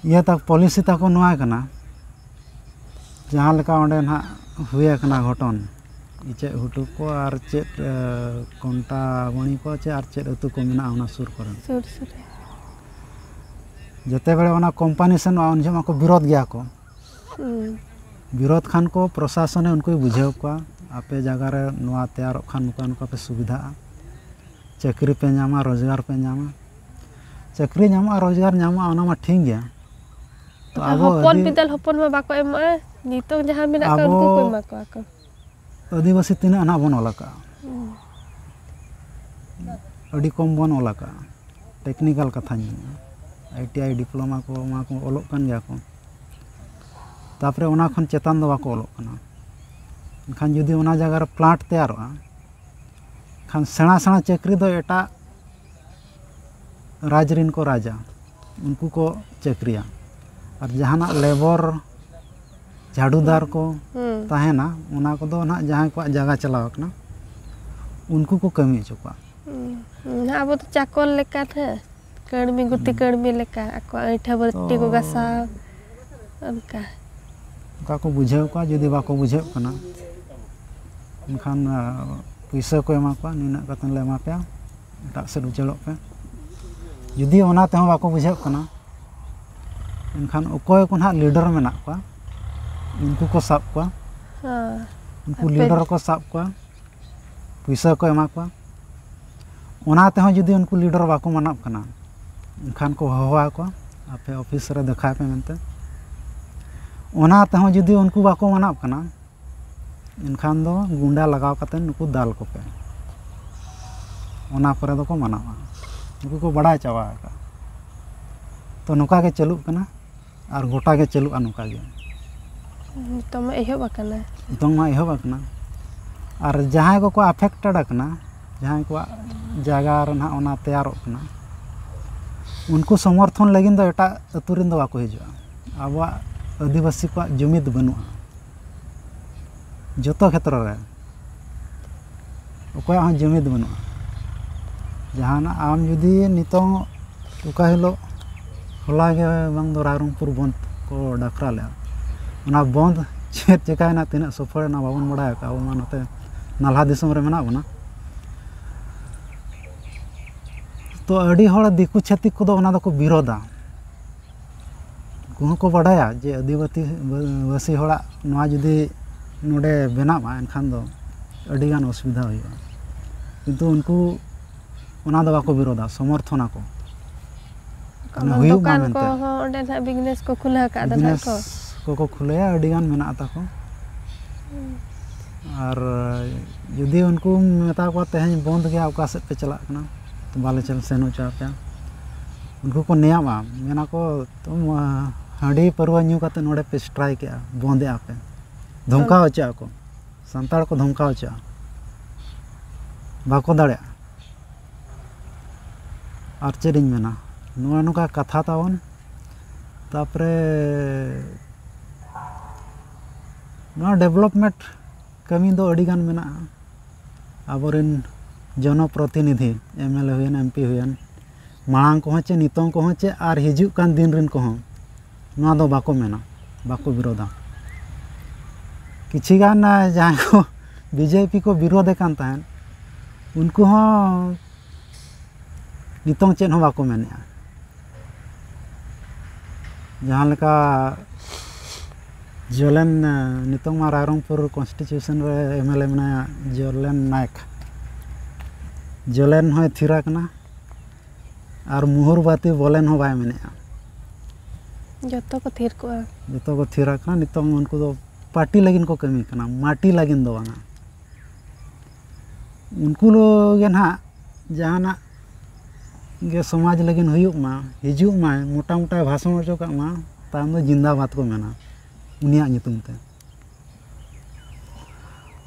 ᱤᱭᱟᱹ ᱛᱟᱠᱚ, ᱯᱚᱞᱤᱥᱤ ᱛᱟᱠᱚ ᱱᱚᱣᱟ ᱠᱟᱱᱟ, ᱡᱟᱦᱟᱸ ᱞᱮᱠᱟ ᱚᱸᱰᱮ ᱱᱟᱦᱟᱜ ᱦᱩᱭ ᱟᱠᱟᱱᱟ ᱜᱷᱚᱴᱚᱱ, ᱤᱪᱟᱹᱜ ᱜᱷᱩᱴᱩ ᱠᱚ ᱟᱨ ᱪᱮᱫ, ᱮ, ᱠᱚᱱᱴᱟ ᱵᱟᱹᱲᱤ ᱠᱚ ᱪᱮ ᱟᱨ ᱪᱮᱫ ᱟᱹᱛᱩ ᱠᱚ ᱢᱮᱱᱟᱜᱼᱟ ᱚᱱᱟ ᱥᱩᱨ ᱠᱚᱨᱮ᱾ ᱥᱩᱨ ᱥᱩᱨ ᱨᱮ᱾ ᱡᱮᱛᱮ ᱵᱮᱲᱮ ᱚᱱᱟ ᱠᱳᱢᱯᱟᱱᱤ ᱥᱮᱱᱚᱜᱼᱟ, ᱩᱱ ᱡᱚᱦᱚᱜ ᱢᱟᱠᱚ ᱵᱤᱨᱳᱫ ᱜᱮᱭᱟ ᱠᱚ᱾ ᱦᱩᱸ᱾ ᱵᱤᱨᱳᱫ ᱠᱷᱟᱱ ᱠᱚ, ᱯᱨᱚᱥᱟᱥᱚᱱᱮ ᱩᱱᱠᱩᱭ ᱵᱩᱡᱷᱟᱹᱣ ᱠᱚᱣᱟ, ᱟᱯᱮ ᱡᱟᱭᱜᱟ ᱨᱮ ᱱᱚᱣᱟ ᱛᱮᱭᱟᱨᱚᱜ ᱠᱷᱟᱱ ᱱᱚᱝᱠᱟ ᱱᱚᱝᱠᱟ ᱯᱮ ᱥᱩᱵᱤᱫᱷᱟᱜᱼᱟ, ᱪᱟᱹᱠᱨᱤ ᱯᱮ ᱧᱟᱢᱟ, ᱨᱳᱡᱽᱜᱟᱨ ᱯᱮ ᱧᱟᱢᱟ᱾ ᱪᱟᱹᱠᱨᱤ ᱧᱟᱢᱚᱜᱼᱟ, ᱨᱳᱡᱽᱜᱟᱨ ᱧᱟᱢᱚᱜᱼᱟ, ᱚᱱᱟ ᱢᱟ ᱴᱷᱤᱠ ᱜᱮᱭᱟ᱾ ᱛᱚ ᱟᱵᱚ ᱦᱚᱯᱚᱱ ᱟᱹᱫᱤ- ᱵᱤᱫᱟᱹᱞ ᱦᱚᱯᱚᱱ ᱢᱟ ᱵᱟᱠᱚ ᱮᱢᱚᱜᱼᱟ, ᱱᱤᱛᱚᱝ ᱡᱟᱦᱟᱸ ᱢᱮᱱᱟᱜ ᱠᱚᱣᱟ ᱟᱵᱚ ᱩᱱᱠᱩ ᱠᱚ ᱮᱢᱟ ᱠᱚᱣᱟ ᱠᱚ᱾ ᱟᱹᱫᱤᱵᱟᱹᱥᱤ ᱛᱤᱱᱟᱹᱜ ᱱᱟᱦᱟᱜ ᱵᱚᱱ ᱚᱞ ᱟᱠᱟᱫᱼᱟ? ᱦᱩᱸ᱾ ᱟᱹᱰᱤ ᱠᱚᱢ ᱵᱚᱱ ᱚᱞ ᱟᱠᱟᱫᱼᱟ᱾ ᱴᱮᱠᱱᱤᱠᱮᱞ ᱠᱟᱛᱷᱟᱧ ᱢᱮᱱᱮᱫᱼᱟ, ᱟᱭ ᱴᱤ ᱟᱭ ᱰᱤᱯᱞᱳᱢᱟ ᱠᱚ, ᱚᱱᱟ ᱠᱚ ᱚᱞᱚᱜ ᱠᱟᱱ ᱜᱮᱭᱟ ᱠᱚ, ᱛᱟᱯᱚᱨᱮ ᱚᱱᱟ ᱠᱷᱚᱱ ᱪᱮᱛᱟᱱ ᱫᱚ ᱵᱟᱠᱚ ᱚᱞᱚᱜ ᱠᱟᱱᱟ᱾ ᱮᱱᱠᱷᱟᱱ ᱡᱩᱫᱤ ᱚᱱᱟ ᱡᱟᱭᱜᱟ ᱨᱮ ᱯᱞᱟᱱᱴ ᱛᱮᱭᱟᱨᱚᱜᱼᱟ, ᱠᱷᱟᱱ ᱥᱮᱬᱟ ᱥᱮᱬᱟ ᱪᱟᱹᱠᱨᱤ ᱫᱚ ᱮᱴᱟᱜ ᱨᱟᱡᱽ ᱨᱮᱱ ᱠᱚ ᱨᱟᱡᱟ, ᱩᱱᱠᱩ ᱠᱚ ᱪᱟᱹᱠᱨᱤᱭᱟ᱾ ᱟᱨ ᱡᱟᱦᱟᱱᱟᱜ ᱞᱮᱵᱚᱨ, ᱡᱷᱟᱲᱩᱫᱟᱨ ᱠᱚ ᱦᱩᱸ᱾ ᱛᱟᱦᱮᱱᱟ, ᱚᱱᱟ ᱠᱚᱫᱚ ᱱᱟᱦᱟᱜ ᱡᱟᱦᱟᱸᱭ ᱠᱚᱣᱟᱜ ᱡᱟᱭᱜᱟ ᱪᱟᱞᱟᱣ ᱟᱠᱟᱱᱟ, ᱩᱱᱠᱩ ᱠᱚ ᱠᱟᱹᱢᱤ ᱦᱚᱪᱚ ᱠᱚᱣᱟ᱾ ᱦᱩᱸ᱾ ᱦᱩᱸ᱾ ᱟᱵᱚ ᱫᱚ ᱪᱟᱠᱚᱨ ᱞᱮᱠᱟ ᱛᱮ, ᱠᱟᱹᱲᱢᱤ ᱜᱩᱛᱤ ᱦᱩᱸ᱾ ᱠᱟᱹᱲᱢᱤ ᱞᱮᱠᱟ, ᱟᱠᱚᱣᱟᱜ ᱟᱹᱭᱴᱷᱟᱹ ᱵᱟᱹᱴᱤ ᱠᱚ ᱛᱚ ᱜᱟᱥᱟᱣ, ᱚᱱᱠᱟ᱾ ᱚᱱᱠᱟ ᱠᱚ ᱵᱩᱡᱷᱟᱹᱣ ᱠᱚᱣᱟ, ᱡᱩᱫᱤ ᱵᱟᱠᱚ ᱵᱩᱡᱷᱟᱹᱜ ᱠᱟᱱᱟ, ᱮᱱᱠᱷᱟᱱ, ᱟ, ᱯᱩᱭᱥᱟᱹ ᱠᱚ ᱮᱢᱟ ᱠᱚᱣᱟ, "ᱱᱤᱱᱟᱹᱜ ᱠᱟᱛᱮᱫ ᱞᱮ ᱮᱢᱟ ᱯᱮᱭᱟ, ᱮᱴᱟᱜ ᱥᱮᱫ ᱩᱪᱟᱹᱲᱚᱜ ᱯᱮ᱾" ᱡᱩᱫᱤ ᱚᱱᱟ ᱛᱮᱦᱚᱸ ᱵᱟᱠᱚ ᱵᱩᱡᱷᱟᱹᱜ ᱠᱟᱱᱟ, ᱮᱱᱠᱷᱟᱱ ᱚᱠᱚᱭ ᱠᱚ ᱱᱟᱦᱟᱜ ᱞᱤᱰᱟᱨ ᱢᱮᱱᱟᱜ ᱠᱚᱣᱟ, ᱩᱱᱠᱩ ᱠᱚ ᱥᱟᱵ ᱠᱚᱣᱟ᱾ ᱦᱮᱸ᱾ ᱩᱱᱠᱩ ᱟᱯᱮ ᱞᱤᱰᱟᱨ ᱠᱚ ᱥᱟᱵ ᱠᱚᱣᱟ, ᱯᱩᱭᱥᱟᱹ ᱠᱚ ᱮᱢᱟ ᱠᱚᱣᱟ᱾ ᱚᱱᱟ ᱛᱮᱦᱚᱸ ᱡᱩᱫᱤ ᱩᱱᱠᱩ ᱞᱤᱰᱟᱨ ᱵᱟᱠᱚ ᱢᱟᱱᱟᱜ ᱠᱟᱱᱟ, ᱮᱱᱠᱷᱟᱱ ᱠᱚ ᱦᱚᱦᱚ ᱟᱠᱚᱣᱟ, "ᱟᱯᱮ ᱚᱯᱷᱤᱥ ᱨᱮ ᱫᱮᱠᱷᱟᱭ ᱯᱮ" ᱢᱮᱱᱛᱮ᱾ ᱚᱱᱟ ᱛᱮᱦᱚᱸ ᱡᱩᱫᱤ ᱩᱱᱠᱩ ᱵᱟᱠᱚ ᱢᱟᱱᱟᱜ ᱠᱟᱱᱟ, ᱮᱱᱠᱷᱟᱱ ᱫᱚ ᱜᱩᱱᱰᱟ ᱞᱟᱜᱟᱣ ᱠᱟᱛᱮ ᱱᱩᱠᱩ ᱫᱟᱞ ᱠᱚᱯᱮ᱾ ᱚᱱᱟ ᱠᱚᱨᱮ ᱫᱚᱠᱚ ᱢᱟᱱᱟᱣᱟ, ᱱᱩᱠᱩ ᱠᱚ ᱵᱟᱲᱟᱭ ᱪᱟᱵᱟ ᱟᱠᱟᱫᱼᱟ᱾ ᱛᱚ, ᱱᱚᱝᱠᱟ ᱜᱮ ᱪᱟᱹᱞᱩᱜ ᱠᱟᱱᱟ ᱟᱨ ᱜᱚᱴᱟ ᱜᱮ ᱪᱟᱹᱞᱩᱜᱼᱟ ᱱᱚᱝᱠᱟ ᱜᱮ᱾ ᱱᱤᱛᱚᱜ ᱢᱟ ᱮᱦᱚᱵ ᱟᱠᱟᱱᱟ᱾ ᱱᱤᱛᱚᱝ ᱢᱟ ᱮᱦᱚᱵ ᱟᱠᱟᱱᱟ᱾ ᱟᱨ ᱡᱟᱦᱟᱸᱭ ᱠᱚᱠᱚ ᱟᱯᱷᱮᱠᱴᱮᱰ ᱟᱠᱟᱱᱟ, ᱡᱟᱦᱟᱸᱭ ᱠᱚᱣᱟᱜ ᱡᱟᱭᱜᱟ ᱨᱮ ᱱᱟᱦᱟᱜ ᱚᱱᱟ ᱛᱮᱭᱟᱨᱚᱜ ᱠᱟᱱᱟ, ᱩᱱᱠᱩ ᱥᱚᱢᱚᱨᱛᱷᱚᱱ ᱞᱟᱹᱜᱤᱫ ᱫᱚ ᱮᱴᱟᱜ ᱟᱹᱛᱩ ᱨᱮᱱ ᱫᱚ ᱵᱟᱠᱚ ᱦᱤᱡᱩᱜᱼᱟ᱾ ᱟᱵᱚᱣᱟᱜ ᱟᱹᱫᱤᱵᱟᱹᱥᱤ ᱠᱚᱣᱟᱜ ᱡᱩᱢᱤᱫ ᱵᱟᱹᱱᱩᱜᱼᱟ, ᱡᱚᱛᱚ ᱠᱷᱮᱛᱨᱚ ᱨᱮ ᱚᱠᱚᱭᱟᱜ ᱦᱚᱸ ᱡᱩᱢᱤᱫ ᱵᱟᱹᱱᱩᱜᱼᱟ᱾ ᱡᱟᱦᱟᱱᱟᱜ ᱟᱢ ᱡᱩᱫᱤ ᱱᱤᱛᱚᱝ, ᱚᱠᱟ ᱦᱤᱞᱳᱜ, ᱦᱚᱞᱟ ᱜᱮ ᱵᱟᱝ ᱫᱚ ᱨᱟᱭᱨᱚᱝᱯᱩᱨ ᱵᱚᱱᱫᱽ ᱠᱚ ᱰᱟᱠᱨᱟ ᱞᱮᱫᱼᱟ, ᱚᱱᱟ ᱵᱚᱱᱫᱽ ᱪᱮᱫ ᱪᱤᱠᱟᱹᱭᱮᱱᱟ, ᱛᱤᱱᱟᱹᱜ ᱥᱚᱯᱷᱚᱞ ᱮᱱᱟ, ᱵᱟᱵᱚᱱ ᱵᱟᱲᱟᱭ ᱟᱠᱟᱫᱼᱟ᱾ ᱟᱵᱚ ᱢᱟ ᱱᱚᱛᱮ ᱱᱟᱞᱦᱟ ᱫᱤᱥᱚᱢ ᱨᱮ ᱢᱮᱱᱟᱜ ᱵᱚᱱᱟ᱾ ᱛᱚ, ᱟᱹᱰᱤ ᱦᱚᱲ ᱫᱤᱠᱩ ᱪᱷᱟᱹᱛᱤᱠ ᱠᱚᱫᱚ ᱚᱱᱟ ᱫᱚᱠᱚ ᱵᱤᱨᱳᱫᱟ᱾ ᱩᱱᱠᱩ ᱦᱚᱸᱠᱚ ᱵᱟᱰᱟᱭᱟ ᱡᱮ ᱟᱹᱫᱤᱵᱟᱹᱥᱤ, ᱵᱟᱹᱥᱤ ᱦᱚᱲᱟᱜ ᱱᱚᱣᱟ ᱡᱩᱫᱤ ᱱᱚᱰᱮ ᱵᱮᱱᱟᱜᱼᱟ, ᱮᱱᱠᱷᱟᱱ ᱫᱚ ᱟᱹᱰᱤᱜᱟᱱ ᱚᱥᱩᱵᱤᱫᱷᱟ ᱦᱩᱭᱩᱜᱼᱟ᱾ ᱠᱤᱱᱛᱩ ᱩᱱᱠᱩ ᱚᱱᱟ ᱫᱚ ᱵᱟᱠᱚ ᱵᱤᱨᱳᱫᱟ, ᱥᱚᱢᱚᱨᱛᱷᱚᱱᱟᱠᱚ᱾ ᱢᱟᱱᱮ, ᱦᱩᱭᱩᱜ ᱢᱟ ᱫᱚᱠᱟᱱ ᱢᱮᱱᱛᱮ᱾ ᱠᱚᱦᱚᱸ ᱚᱸᱰᱮ ᱱᱟᱦᱟᱜ ᱵᱤᱡᱽᱱᱮᱥ ᱠᱚ ᱠᱷᱩᱞᱟᱹᱣ ᱟᱠᱟᱫ ᱫᱚ ᱱᱟᱦᱟᱜ ᱵᱤᱡᱽᱱᱮᱥ ᱠᱚ᱾ ᱠᱚᱠᱚ ᱠᱷᱩᱞᱟᱹᱭᱟ, ᱟᱹᱰᱤᱜᱟᱱ ᱢᱮᱱᱟᱜ ᱛᱟᱠᱚ᱾ ᱟᱨ ᱡᱩᱫᱤ ᱩᱱᱠᱩᱢ ᱢᱮᱛᱟ ᱠᱚᱣᱟ, "ᱛᱮᱦᱮᱧ ᱵᱚᱱᱫᱽ ᱜᱮᱭᱟ, ᱚᱠᱟ ᱥᱮᱫ ᱯᱮ ᱪᱟᱞᱟᱜ ᱠᱟᱱᱟ?" "ᱛᱚ, ᱵᱟᱞᱮ ᱪᱟᱞ-, ᱥᱮᱱ ᱦᱚᱪᱚ ᱟᱯᱮᱭᱟ᱾" ᱩᱱᱠᱩ ᱠᱚ ᱱᱮᱭᱟᱢᱟ, ᱢᱮᱱᱟ ᱠᱚ, "ᱛᱚ, ᱢᱟ-, ᱦᱟᱺᱰᱤ ᱯᱟᱹᱨᱣᱟᱹ ᱧᱩ ᱠᱟᱛᱮ ᱱᱚᱰᱮ ᱯᱮ ᱥᱴᱨᱟᱭᱤᱠᱮᱜᱼᱟ, ᱵᱚᱱᱫᱮᱜᱼᱟ ᱯᱮ, ᱫᱷᱚᱢᱠᱟᱣ ᱦᱚᱪᱚᱜ ᱟᱠᱚ, ᱥᱟᱱᱛᱟᱲ ᱠᱚ ᱫᱷᱚᱢᱠᱟᱣ ᱦᱚᱪᱚᱜᱼᱟ, ᱵᱟᱠᱚ ᱫᱟᱲᱮᱭᱟᱜᱼᱟ᱾" ᱟᱨ ᱪᱮᱫ ᱤᱧ ᱢᱮᱱᱟ, ᱱᱚᱜᱼᱚ ᱱᱚᱝᱠᱟ ᱠᱟᱛᱷᱟ ᱛᱟᱵᱚᱱ᱾ ᱛᱟᱨᱯᱚᱨᱮ ᱱᱚᱣᱟ ᱰᱮᱵᱷᱞᱚᱯᱢᱮᱱᱴ ᱠᱟᱹᱢᱤ ᱫᱚ ᱟᱹᱰᱤᱜᱟᱱ ᱢᱮᱱᱟᱜᱼᱟ᱾ ᱟᱵᱚᱨᱮᱱ ᱡᱚᱱᱚᱯᱨᱚᱛᱤᱱᱤᱫᱷᱤ, ᱮᱢ ᱮᱞ ᱮ ᱦᱩᱭᱮᱱ, ᱮᱢ ᱯᱤ ᱦᱩᱭᱮᱱ, ᱢᱟᱲᱟᱝ ᱠᱚᱦᱚᱸ ᱪᱮ, ᱱᱤᱛᱚᱝ ᱠᱚᱦᱚᱸ ᱪᱮ, ᱟᱨ ᱦᱤᱡᱩᱜ ᱠᱟᱱ ᱫᱤᱱ ᱨᱮᱱ ᱠᱚᱦᱚᱸ ᱱᱚᱣᱟ ᱫᱚ ᱵᱟᱠᱚ ᱢᱮᱱᱟ, ᱵᱟᱠᱚ ᱵᱤᱨᱳᱫᱟ᱾ ᱠᱤᱪᱷᱤ ᱜᱟᱱ, ᱟ, ᱡᱟᱦᱟᱸᱭ ᱠᱚ ᱵᱤ ᱡᱮ ᱯᱤ ᱠᱚ ᱵᱤᱨᱳᱫᱮ ᱠᱟᱱ ᱛᱟᱦᱮᱸᱫ, ᱩᱱᱠᱩ ᱦᱚᱸ ᱱᱤᱛᱚᱝ ᱪᱮᱫ ᱦᱚᱸ ᱵᱟᱠᱚ ᱢᱮᱱᱮᱜᱼᱟ᱾ ᱡᱟᱦᱟᱸ ᱞᱮᱠᱟ ᱡᱚᱞᱮᱱ, ᱱᱤᱛᱚᱝ ᱢᱟ ᱨᱟᱭᱨᱚᱝᱯᱩᱨ ᱠᱚᱱᱥᱴᱤᱴᱩᱭᱮᱥᱚᱱ ᱨᱮ ᱮᱢ ᱮᱞ ᱮ ᱢᱮᱱᱟᱭᱟ, ᱡᱚᱞᱮᱱ ᱱᱟᱭᱮᱠ᱾ ᱡᱚᱞᱮᱱ ᱦᱚᱸᱭ ᱛᱷᱤᱨ ᱟᱠᱟᱱᱟ ᱟᱨ ᱢᱩᱦᱩᱨᱵᱟᱛᱤ ᱵᱚᱞᱮᱱ ᱦᱚᱸ ᱵᱟᱭ ᱢᱮᱱᱮᱫᱼᱟ᱾ ᱡᱚᱛᱚ ᱠᱚ ᱛᱷᱤᱨ ᱠᱚᱜᱼᱟ᱾ ᱡᱚᱛᱚ ᱠᱚ ᱛᱷᱤᱨ ᱟᱠᱟᱱᱟ᱾ ᱱᱤᱛᱚᱝ ᱩᱱᱠᱩ ᱫᱚ ᱯᱟᱨᱴᱤ ᱞᱟᱹᱜᱤᱫ ᱠᱚ ᱠᱟᱹᱢᱤ ᱠᱟᱱᱟ, ᱢᱟᱹᱴᱤ ᱞᱟᱹᱜᱤᱫ ᱫᱚ ᱵᱟᱝᱟ᱾ ᱩᱱᱠᱩ ᱜᱮ ᱱᱟᱦᱟᱜ ᱡᱟᱦᱟᱱᱟᱜ ᱜᱮ ᱥᱚᱢᱟᱡᱽ ᱞᱟᱹᱜᱤᱫ ᱦᱩᱭᱩᱜ ᱢᱟ, ᱦᱤᱡᱩᱜ ᱢᱟᱭ, ᱢᱚᱴᱟ ᱢᱚᱴᱟᱭ ᱵᱷᱟᱥᱚᱱ ᱦᱚᱪᱚ ᱠᱟᱜ ᱢᱟ, ᱛᱟᱭᱚᱢ ᱫᱚ ᱡᱤᱱᱫᱟᱵᱟᱫᱽ ᱠᱚ ᱢᱮᱱᱟ ᱩᱱᱤᱭᱟᱜ ᱧᱩᱛᱩᱢ ᱛᱮ᱾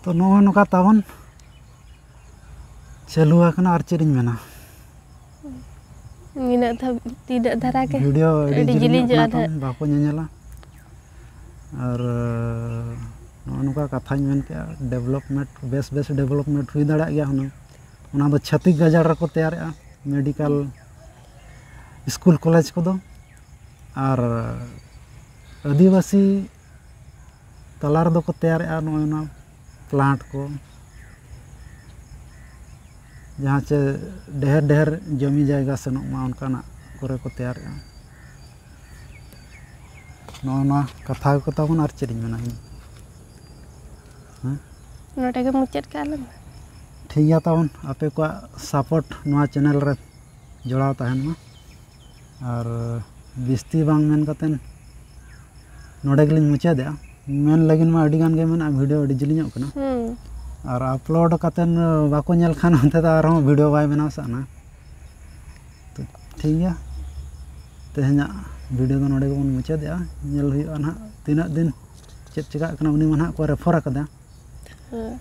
ᱛᱚ ᱱᱚᱜᱼᱚ ᱱᱚᱝᱠᱟ ᱛᱟᱵᱚᱱ ᱪᱟᱹᱞᱩ ᱟᱠᱟᱱᱟ, ᱟᱨ ᱪᱮᱫ ᱤᱧ ᱢᱮᱱᱟ᱾ ᱱᱤᱱᱟᱹᱜ ᱫᱷᱟᱹᱵ- ᱛᱤᱱᱟᱹᱜ ᱫᱷᱟᱨᱟ ᱜᱮ᱾ ᱵᱷᱤᱰᱤᱭᱳ ᱟᱹᱰᱤ ᱟᱹᱰᱤ ᱡᱤᱞᱤᱧᱚᱜ ᱡᱤᱞᱤᱧᱚᱜᱼᱟ ᱠᱟᱱᱟ ᱛᱟᱵᱚᱱ, ᱱᱟᱦᱟᱜ᱾ ᱵᱟᱠᱚ ᱧᱮᱧᱮᱞᱟ᱾ ᱟᱨ ᱱᱚᱜᱼᱚ ᱱᱚᱝᱠᱟ ᱠᱟᱛᱷᱟᱧ ᱢᱮᱱ ᱠᱮᱜᱼᱟ, ᱰᱮᱵᱷᱞᱚᱯᱢᱮᱱᱴ, ᱵᱮᱥ ᱵᱮᱥ ᱰᱮᱵᱷᱞᱚᱯᱢᱮᱱᱴ ᱦᱩᱭ ᱫᱟᱲᱮᱭᱟᱜ ᱜᱮᱭᱟ ᱦᱩᱱᱟᱹᱝ᱾ ᱚᱱᱟ ᱫᱚ ᱪᱷᱟᱹᱛᱤᱠ ᱜᱟᱡᱟᱲ ᱨᱮᱠᱚ ᱛᱮᱭᱟᱨᱮᱜᱼᱟ, ᱢᱮᱰᱤᱠᱮᱞ ᱥᱠᱩᱞ ᱠᱚᱞᱮᱡᱽ ᱠᱚᱫᱚ᱾ ᱟᱨ ᱟᱹᱫᱤᱵᱟᱹᱥᱤ ᱛᱟᱞᱟ ᱨᱮᱫᱚ ᱠᱚ ᱛᱮᱭᱟᱨᱮᱜᱼᱟ ᱱᱚᱜᱼᱚᱭ ᱱᱚᱣᱟ ᱯᱞᱟᱱᱴ ᱠᱚ, ᱡᱟᱦᱟᱸ ᱪᱮ ᱰᱷᱮᱨ ᱰᱷᱮᱨ ᱡᱚᱢᱤ ᱡᱟᱭᱜᱟ ᱥᱮᱱᱚᱜ ᱢᱟ, ᱚᱱᱠᱟᱱᱟᱜ ᱠᱚᱨᱮ ᱠᱚ ᱛᱮᱭᱟᱨᱮᱜᱼᱟ᱾ ᱱᱚᱜᱼᱚ ᱱᱚᱣᱟ ᱠᱟᱛᱷᱟ ᱠᱚ ᱛᱟᱵᱚᱱ, ᱟᱨ ᱪᱮᱫ ᱤᱧ ᱢᱮᱱᱟ ᱤᱧ? ᱦᱮᱸ? ᱱᱚᱰᱮ ᱜᱮ ᱢᱩᱪᱟᱹᱫ ᱠᱟᱜᱼᱟ ᱞᱟᱝ᱾ ᱴᱷᱤᱠ ᱜᱮᱭᱟ ᱛᱟᱵᱚᱱ, ᱟᱯᱮ ᱠᱚᱣᱟᱜ ᱥᱟᱯᱳᱨᱴ ᱱᱚᱣᱟ ᱪᱮᱱᱮᱞ ᱨᱮ ᱡᱚᱲᱟᱣ ᱛᱟᱦᱮᱱ ᱢᱟ᱾ ᱟᱨ ᱵᱤᱥᱛᱤ ᱵᱟᱝ ᱢᱮᱱ ᱠᱟᱛᱮᱱ ᱱᱚᱰᱮ ᱜᱮᱞᱤᱧ ᱢᱩᱪᱟᱹᱫᱮᱜᱼᱟ᱾ ᱢᱮᱱ ᱞᱟᱹᱜᱤᱫ ᱢᱟ ᱟᱹᱰᱤ ᱜᱟᱱ ᱜᱮ ᱢᱮᱱᱟᱜᱼᱟ, ᱵᱷᱤᱰᱤᱭᱳ ᱟᱹᱰᱤ ᱡᱤᱞᱤᱧᱚᱜ ᱠᱟᱱᱟ᱾ ᱦᱩᱸ᱾ ᱟᱨ ᱟᱯᱞᱳᱰ ᱠᱟᱛᱮᱱ ᱵᱟᱠᱚ ᱧᱮᱞ ᱠᱷᱟᱱ ᱚᱱᱛᱮ ᱫᱚ ᱟᱨᱦᱚᱸ ᱵᱷᱤᱰᱤᱭᱳ ᱵᱟᱭ ᱵᱮᱱᱟᱣ ᱥᱟᱜᱼᱱᱟ᱾ ᱛᱚ ᱴᱷᱤᱠ ᱜᱮᱭᱟ, ᱛᱮᱦᱮᱧᱟᱜ ᱵᱷᱤᱰᱤᱭᱳ ᱫᱚ ᱱᱚᱰᱮ ᱜᱮᱵᱚᱱ ᱢᱩᱪᱟᱹᱫᱮᱜᱼᱟ᱾ ᱧᱮᱞ ᱦᱩᱭᱩᱜᱼᱟ ᱱᱟᱦᱟᱜ ᱛᱤᱱᱟᱹᱜ ᱫᱤᱱ ᱪᱮᱫ ᱪᱤᱠᱟᱹᱜ ᱠᱟᱱᱟ, ᱩᱱᱤ ᱢᱟ ᱱᱟᱦᱟᱜ ᱠᱚ ᱨᱮᱯᱷᱟᱨ ᱟᱠᱟᱫᱟ᱾ ᱦᱮᱸ᱾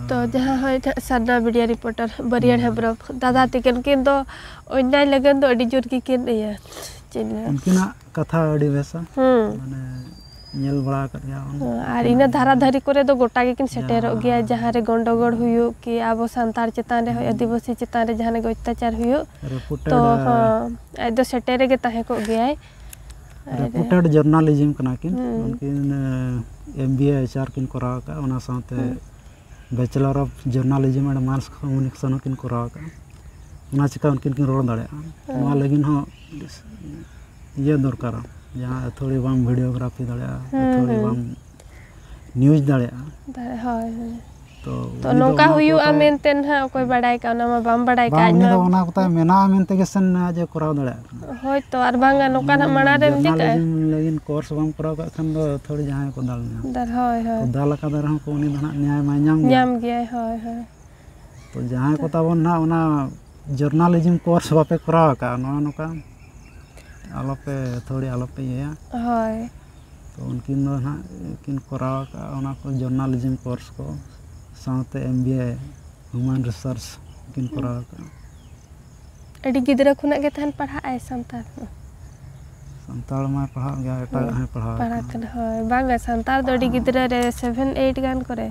ᱛᱚ ᱡᱟᱦᱟᱸ ᱦᱚᱭ ᱱᱟᱦᱟᱜ ᱥᱟᱨᱱᱟ ᱢᱤᱰᱤᱭᱟ ᱨᱤᱯᱳᱨᱴᱟᱨ ᱵᱟᱹᱨᱤᱭᱟᱹᱲ ᱦᱮᱢᱵᱨᱚᱢ ᱫᱟᱫᱟ ᱛᱤᱠᱤᱱ ᱠᱤᱱ ᱫᱚ ᱚᱱᱱᱟᱭ ᱞᱟᱹᱜᱤᱫ ᱫᱚ ᱟᱹᱰᱤ ᱡᱳᱨ ᱜᱮᱠᱤᱱ ᱤᱭᱟᱹ ᱪᱮᱫ ᱤᱧ ᱞᱟᱹᱭᱟ? ᱩᱱᱠᱤᱱᱟᱜ ᱠᱟᱛᱷᱟ ᱟᱹᱰᱤ ᱵᱮᱥᱟ, ᱦᱩᱸ᱾ ᱢᱟᱱᱮ ᱧᱮᱞ ᱵᱟᱲᱟ ᱟᱠᱟᱫ ᱜᱮᱭᱟ ᱵᱚᱱ᱾ ᱦᱮᱸ, ᱟᱨ ᱤᱱᱟᱹ ᱫᱷᱟᱨᱟ ᱫᱷᱟᱹᱨᱤ ᱠᱚᱨᱮ ᱫᱚ ᱜᱚᱴᱟ ᱜᱮᱠᱤᱱ ᱥᱮᱴᱮᱨᱚᱜ ᱜᱮᱭᱟ, ᱡᱟᱦᱟᱸ ᱡᱟᱦᱟᱸ ᱨᱮ ᱜᱚᱱᱰᱚᱜᱳᱲ ᱦᱩᱭᱩᱜ ᱠᱤ ᱟᱵᱚ ᱥᱟᱱᱛᱟᱲ ᱪᱮᱛᱟᱱ ᱨᱮ ᱦᱳᱭ, ᱟᱹᱫᱤᱵᱟᱹᱥᱤ ᱪᱮᱛᱟᱱ ᱨᱮ ᱡᱟᱦᱟᱸ ᱜᱮ ᱚᱛᱛᱟᱪᱟᱨ ᱦᱩᱭᱩᱜ, ᱨᱮᱯᱩᱴᱮᱰ, ᱛᱚ ᱦᱚᱸ, ᱟᱡ ᱫᱚ ᱥᱮᱴᱮᱨ ᱨᱮᱜᱮ ᱛᱟᱦᱮᱸ ᱠᱚᱜ ᱜᱮᱭᱟᱭ᱾ ᱟᱨ ᱨᱮᱯᱩᱴᱮᱰ ᱡᱟᱨᱱᱟᱞᱤᱡᱤᱢ ᱠᱟᱱᱟ ᱠᱤᱱ᱾ ᱦᱩᱸ᱾ ᱩᱱᱠᱤᱱ ᱮᱢ ᱵᱤ ᱮ ᱮᱭᱤᱪ ᱟᱨ ᱠᱤᱱ ᱠᱚᱨᱟᱣ ᱟᱠᱟᱫᱼᱟ, ᱚᱱᱟ ᱥᱟᱶᱛᱮ ᱦᱩᱸ᱾ ᱵᱮᱪᱮᱞᱟᱨ ᱚᱯᱷ ᱡᱟᱨᱱᱟᱞᱤᱡᱤᱢ ᱮᱱᱰ ᱢᱟᱥ ᱠᱚᱢᱩᱱᱤᱠᱮᱥᱚᱱ ᱦᱚᱸᱠᱤᱱ ᱠᱚᱨᱟᱣ ᱟᱠᱟᱫᱼᱟ᱾ ᱚᱱᱟ ᱪᱤᱠᱟ ᱩᱱᱠᱤᱱ ᱠᱤᱱ ᱨᱚᱲ ᱫᱟᱲᱮᱭᱟᱜᱼᱟ᱾ ᱦᱩᱸ᱾ ᱱᱚᱣᱟ ᱞᱟᱹᱜᱤᱫ ᱦᱚᱸ ᱤᱭᱟᱹ ᱫᱚᱨᱠᱟᱨᱟ, ᱡᱟᱦᱟᱸ ᱟᱹᱛᱷᱟᱹᱲᱤ ᱵᱟᱢ ᱵᱷᱤᱰᱤᱭᱳᱜᱨᱟᱯᱷᱤ ᱫᱟᱲᱮᱭᱟᱜᱼᱟ, ᱦᱩᱸ, ᱟᱹᱛᱷᱟᱹᱲᱤ ᱦᱩᱸ᱾ ᱵᱟᱢ ᱱᱤᱭᱩᱡᱽ ᱫᱟᱲᱮᱭᱟᱜᱼᱟ᱾ ᱫᱟᱲᱮ-, ᱦᱳᱭ, ᱦᱳᱭ᱾ ᱛᱚ ᱱᱚᱝᱠᱟ ᱦᱩᱭᱩᱜᱼᱟ ᱢᱮᱱᱛᱮ ᱱᱟᱦᱟᱜ ᱚᱠᱚᱭ ᱵᱟᱲᱟᱭ ᱠᱟᱜ, ᱚᱱᱟ ᱢᱟ ᱵᱟᱢ ᱵᱟᱲᱟᱭ ᱠᱟᱜ᱾ ᱩᱱᱤ ᱫᱚ ᱚᱱᱟ ᱠᱚᱛᱟᱭ ᱢᱮᱱᱟᱜᱼᱟ ᱢᱮᱱᱛᱮ ᱜᱮ ᱥᱮ ᱟᱡ ᱮ ᱠᱚᱨᱟᱣ ᱫᱟᱲᱮᱭᱟᱜ ᱠᱟᱱᱟ᱾ ᱦᱳᱭ ᱛᱚ, ᱟᱨ ᱵᱟᱝᱟ ᱱᱚᱝᱠᱟ ᱱᱟᱦᱟᱜ ᱢᱟᱲᱟᱝ ᱨᱮ ᱢᱤᱫᱴᱤᱡ ᱠᱟᱜᱼᱟ᱾ Journalism ᱞᱟᱹᱜᱤᱫ course ᱵᱟᱢ ᱠᱚᱨᱟᱣ ᱠᱟᱜ ᱠᱷᱟᱱ ᱫᱚ ᱛᱷᱚᱲᱤ ᱡᱟᱦᱟᱸᱭ ᱠᱚ ᱫᱟᱞ ᱧᱟᱢ᱾ ᱫᱟᱞ, ᱦᱳᱭ, ᱦᱳᱭ᱾ ᱛᱚ ᱫᱟᱞ ᱟᱠᱟᱫ ᱨᱮᱦᱚᱸ ᱠᱚ ᱩᱱᱤ ᱫᱚ ᱱᱟᱦᱟᱜ ᱧᱟᱭ ᱢᱟᱭ ᱧᱟᱢ ᱜᱮᱭᱟ᱾ ᱧᱟᱢ ᱜᱮᱭᱟᱭ, ᱦᱳᱭ, ᱦᱳᱭ᱾ ᱛᱚ ᱡᱟᱦᱟᱸᱭ ᱠᱚ ᱛᱟᱵᱚᱱ ᱱᱟᱦᱟᱜ ᱚᱱᱟ journalism course ᱵᱟᱯᱮ ᱠᱚᱨᱟᱣ ᱟᱠᱟᱫᱼᱟ, ᱱᱚᱜᱼᱚ ᱱᱚᱝᱠᱟ ᱟᱞᱚᱯᱮ ᱛᱷᱚᱲᱤ ᱟᱞᱚᱯᱮ ᱤᱭᱟᱹᱭᱟ᱾ ᱦᱳᱭ᱾ ᱛᱚ ᱩᱱᱠᱤᱱ ᱫᱚ ᱱᱟᱦᱟᱜ ᱠᱤᱱ ᱠᱚᱨᱟᱣ ᱟᱠᱟᱫᱼᱟ ᱚᱱᱟ ᱠᱚ journalism course ᱠᱚ, ᱥᱟᱶᱛᱮ M B A human resource ᱠᱤᱱ ᱠᱚᱨᱟᱣ ᱟᱠᱟᱫᱼᱟ᱾ ᱟᱹᱰᱤ ᱜᱤᱫᱽᱨᱟᱹ ᱠᱷᱚᱱᱟᱜ ᱜᱮ ᱛᱟᱦᱮᱱ ᱯᱟᱲᱦᱟᱜ ᱟᱭ ᱥᱟᱱᱛᱟᱲ ᱦᱚᱸ᱾ ᱥᱟᱱᱛᱟᱲ ᱢᱟᱭ ᱯᱟᱲᱦᱟᱜ ᱜᱮᱭᱟ, ᱮᱴᱟᱜᱟᱜ ᱦᱚᱸᱭ ᱯᱟᱲᱦᱟᱣ ᱯᱟᱲᱦᱟᱜ ᱟᱠᱟᱱᱟ᱾ ᱠᱟᱱᱟ, ᱦᱳᱭ᱾ ᱵᱟᱝᱟ, ᱥᱟᱱᱛᱟᱲ ᱫᱚ ᱟᱹᱰᱤ ᱜᱤᱫᱽᱨᱟᱹ ᱨᱮ seven, eight ᱜᱟᱱ ᱠᱚᱨᱮ᱾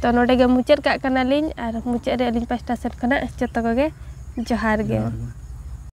ᱛᱚ ᱱᱚᱰᱮ ᱜᱮ ᱢᱩᱪᱟᱹᱫ ᱠᱟᱜ ᱠᱟᱱᱟᱞᱤᱧ, ᱟᱨ ᱢᱩᱪᱟᱹᱫ ᱨᱮ ᱟᱹᱞᱤᱧ ᱯᱟᱥᱴᱟ ᱥᱮᱫ ᱠᱷᱚᱱᱟᱜ ᱡᱚᱛᱚ ᱠᱚᱜᱮ ᱡᱚᱦᱟᱨ ᱜᱮ᱾ ᱡᱚᱦᱟᱨ ᱜᱮ᱾